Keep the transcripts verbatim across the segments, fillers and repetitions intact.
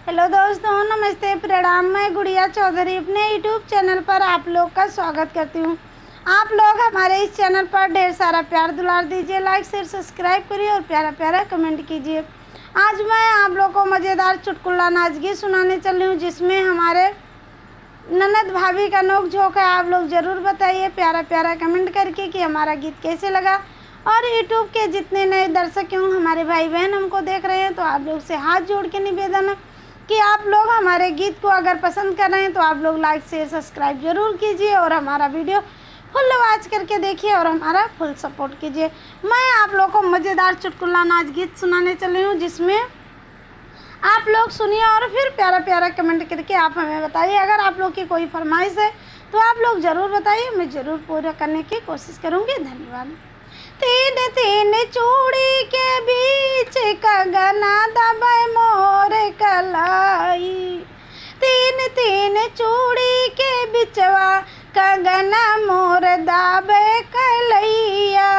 हेलो दोस्तों, नमस्ते, प्रणाम। मैं गुड़िया चौधरी अपने YouTube चैनल पर आप लोग का स्वागत करती हूँ। आप लोग हमारे इस चैनल पर ढेर सारा प्यार दुलार दीजिए, लाइक, शेयर, सब्सक्राइब करिए और प्यारा प्यारा कमेंट कीजिए। आज मैं आप लोग को मज़ेदार चुटकुला नाच गीत सुनाने चल रही हूँ, जिसमें हमारे ननद भाभी का नोक झोंक है। आप लोग ज़रूर बताइए प्यारा प्यारा कमेंट करके कि हमारा गीत कैसे लगा। और YouTube के जितने नए दर्शक एवं हमारे भाई बहन हमको देख रहे हैं, तो आप लोग से हाथ जोड़ के निवेदन है कि आप लोग हमारे गीत को अगर पसंद कर रहे हैं, तो आप लोग लाइक, शेयर, सब्सक्राइब जरूर कीजिए और हमारा वीडियो फुल वॉच करके देखिए और हमारा फुल सपोर्ट कीजिए। मैं आप लोग को मज़ेदार चुटकुला नाच गीत सुनाने चली हूँ, जिसमें आप लोग सुनिए और फिर प्यारा प्यारा कमेंट करके आप हमें बताइए। अगर आप लोग की कोई फरमाइश है, तो आप लोग ज़रूर बताइए, मैं ज़रूर पूरा करने की कोशिश करूँगी। धन्यवाद। तीन तीन चूड़ी के बीच कंगना दबे मोर कलाई। तीन तीन चूड़ी के बिचवा कंगना मोर दाबे कलैया।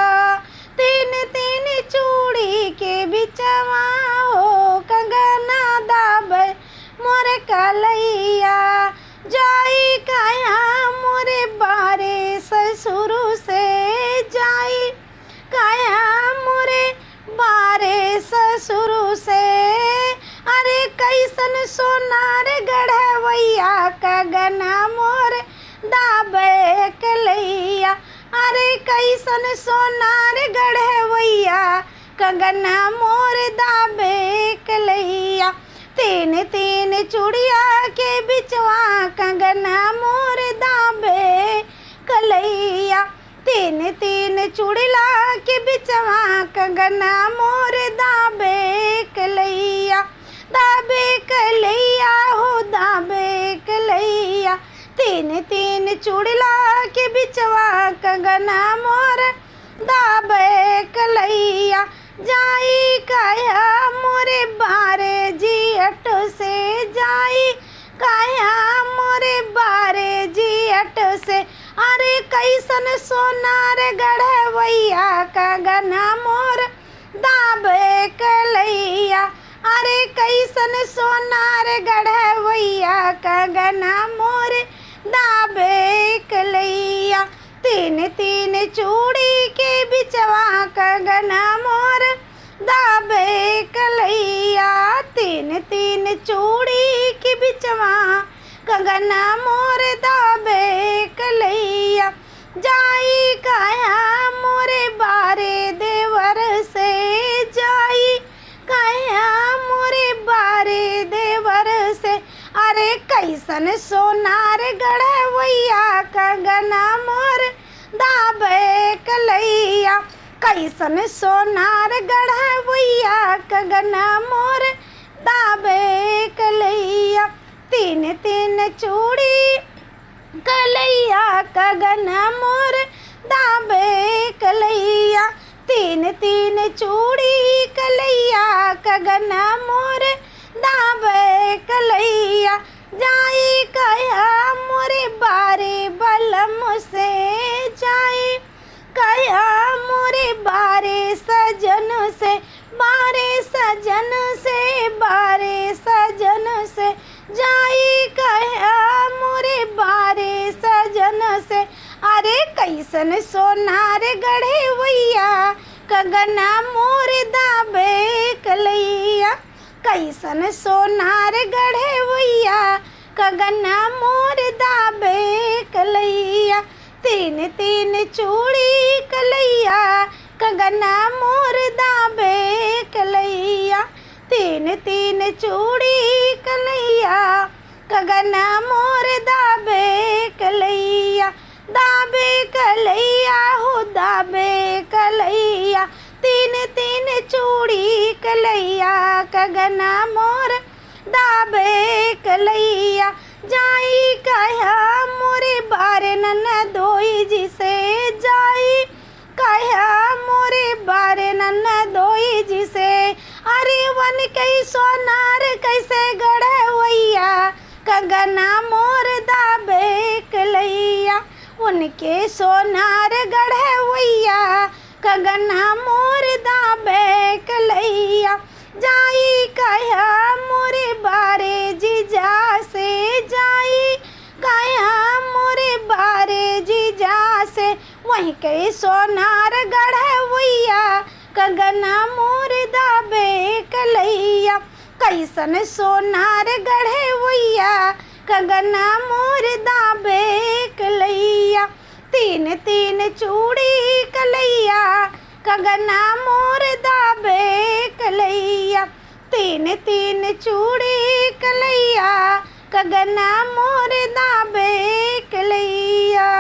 तीन तीन चूड़ी के बिचवा हो कंगना दाबे मोर कलैया। जाई काया मोरे बारे ससुर से, जाई काया मोरे बारे ससुर से। अरे कैसन सोनार गढ़वैया कंगना मोर दाबे कलैया। अरे कैसन सोनार गढ़वैया कंगना मोर दाबे कलैया। तीन तीन चूड़िया के बिचवा कंगना मोर दाबे कलैया। तीन तीन चूड़िला के बिचवा कंगना मोर दाबे कलैया। दाबे कलैया हो दाबे कलैया। तीन तीन चूड़िला के बिचवा कंगना मोर दाबे कलैया। जाई काया मोरे बारे जियट से, जाई काया मोरे बारे जियट से। अरे कैसन सोनार गढ़वैया कंगना मोर दाबे कलैया। अरे कैसन सोनार गढ़वैया कंगना मोर दाबे कलैया। तीन तीन चूड़ी के बिचवा कंगना मोर दाबे कलैया। तीन तीन चूड़ी के बिचवा कंगना मोर दाबे कलैया। जाई काया मोरे बारे देवर से, जाई काया मोरे बारे देवर से। अरे कैसन सोनार गढ़वैया कंगना मोर दाबे कलैया। कैसन सोनार गढ़वैया कंगना मोर दाबे कलैया। तीन तीन चूड़ी कलैया कंगना मोर दाबे कलैया। तीन तीन चूड़ी कलैया कंगना मोर दाबे कलैया। जाई काया मोरे बारे बलम से, जाई काया मोरे बारे सजन से, बारे सजन से, बारे सजन से। जाई काया मोरे बारे सजन से। अरे कैसन सोनार गढ़वैया कंगना मोर दाबे कलैया। कैसन सोनार गढ़वैया कंगना मोर दाबे कलैया। तीन तीन चूड़ी कलैया कंगना मोर दाबे कलैया। तीन तीन चूड़ी कलैया कंगना मोर दाबे कलैया। दाबे कलैया हो दाबे कलैया। तीन तीन चूड़ी कलैया कंगना मोर दाबे कलैया। जाई काया मोरे बारे ननदोई जी से, जाई काया मोरे बारे ननदोई जी से। अरे वन कई सोनार कैसे गढ़वैया कंगना मोर दाबे कलैया। उनके सोनार गढ़वैया कंगना मोर दाबे कलैया। जाई काया मोरे बारे के सोनार गढ़वैया, कंगना मोर दाबे कलैया। कैसन सोनार गढ़वैया, कंगना मोर दाबे कलैया। तीन तीन चूड़ी कलैया, कंगना मोर दाबे कलैया। तीन तीन चूड़ी कलैया, कंगना मोर दाबे कलैया।